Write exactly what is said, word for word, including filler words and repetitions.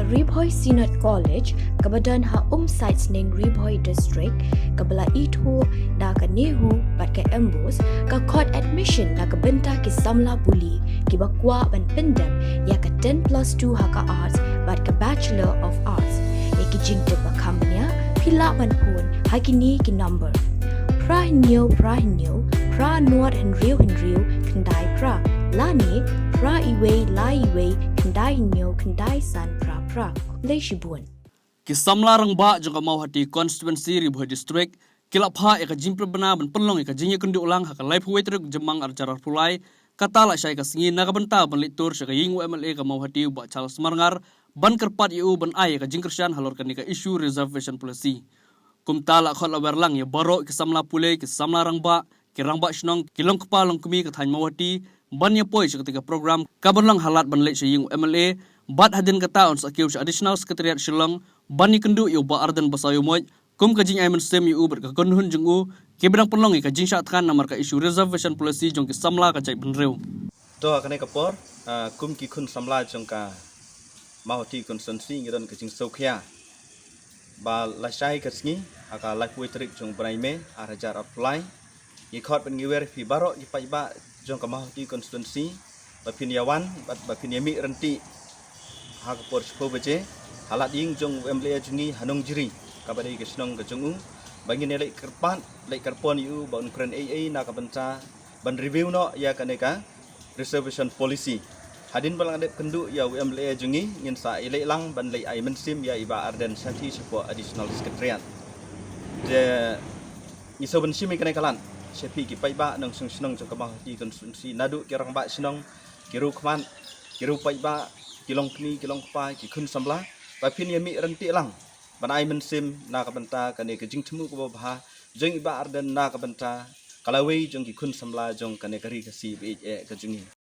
Ri Bhoi Synod College, kaba don ha Umsait Sning, Ri Bhoi District, kaba la ithuh da ka NEHU bad ka MBOSE, ka khot admission na ka bynta ki samla pule kiba kwah ban pyndep ïa ka ten plus two ha ka Arts bad ka Bachelor of Arts. Ïa ki jingtip ba kham bniah, phi lah ban phone ha kine ki number: phra hynñiew phra hynñiew phra nod hynriew hynriew khyndai phra, lane phra iwei lai iwei khyndai hynñiew khyndai san phra phra. Khublei shibun. Ki samla rangbah jong ka Mawhati Constituency, Ri Bhoi District, ki la phah ïa ka jingpynbna ban pynlong ïa ka jingïakynduh lang ha ka laiphew wei tarik Jymmang arhajar arphew lai, kata la shai ka sngi, na ka bynta ban leit tur sha ka ïing u MLA ka Mawhati, u Bah Charles Marngar, ban kyrpad ïa u ban ai ïa ka jingkyrshan halor kane ka issue Reservation Policy. Kumta la khot lawer lang ïa baroh ki samla pule, ki samla rangbah, ki rangbah shnong, ki longkpa longkmie ka thaiñ Mawhati, ban ïa poi sha kata ka program kaban long ha lad ban leit sha ïing u MLA, bad hadien kata un sa kiew sha Additional Secretariat Shillong ban ïakynduh ïa u Bah Ardent Basaiawmoit kum ka jingai mynsiem ïa u bad ka kynhun jong u, kiba dang pynlong ïa ka jingshah thngan namar ka issue Reservation Policy jong ki samla ka jaitbynriew. To, ha kane ka por, ah, kum ki khun samla jong ka Mawhati Constituency, ngi don ka jingsngewkhia ba la shai ka sngi ha ka laiphew wei tarik jong u bnai May arhajar arphew lai. Ngi khot bad ngi wer ïa phi baroh ki paidbah jong ka Mawhati Constituency ba phin ïa wan bad ba phin ïa mih ryntih ha ka por shiphew baje ha lad ïing jong u MLA jong ngi ha Nongjri, kaba dei ka shnong ka jong u, ba ngin ïa leit kyrpad, leit kyrpon ïa u ba un kren ei ei na ka bynta ban review noh ïa kane ka Reservation Policy. Hadien ba la dep kynduh ïa u MLA jong ngi, ngin sa ïaleh lang ban leit ai mynsiem ïa i Bah Ardent shathie shapoh Additional Secretariat. Te ngi sngewbha ban shim ïa kane ka lad sha phi ki paidbah nongshong shnong jong ka Mawhati Constituency, naduh ki rangbah shnong, ki riewkhmat, ki riew paidbah, ki longkmie, ki longkpa, ki khun samla, ba phin ïa mih ryntih lang ban ai mynsiem na ka bynta kane ka jingthmu kaba bha jong i Bah Ardent na ka bynta ka lawei jong ki khun samla jong kane ka ri Khasi ba ïeit eh ka jong ngi.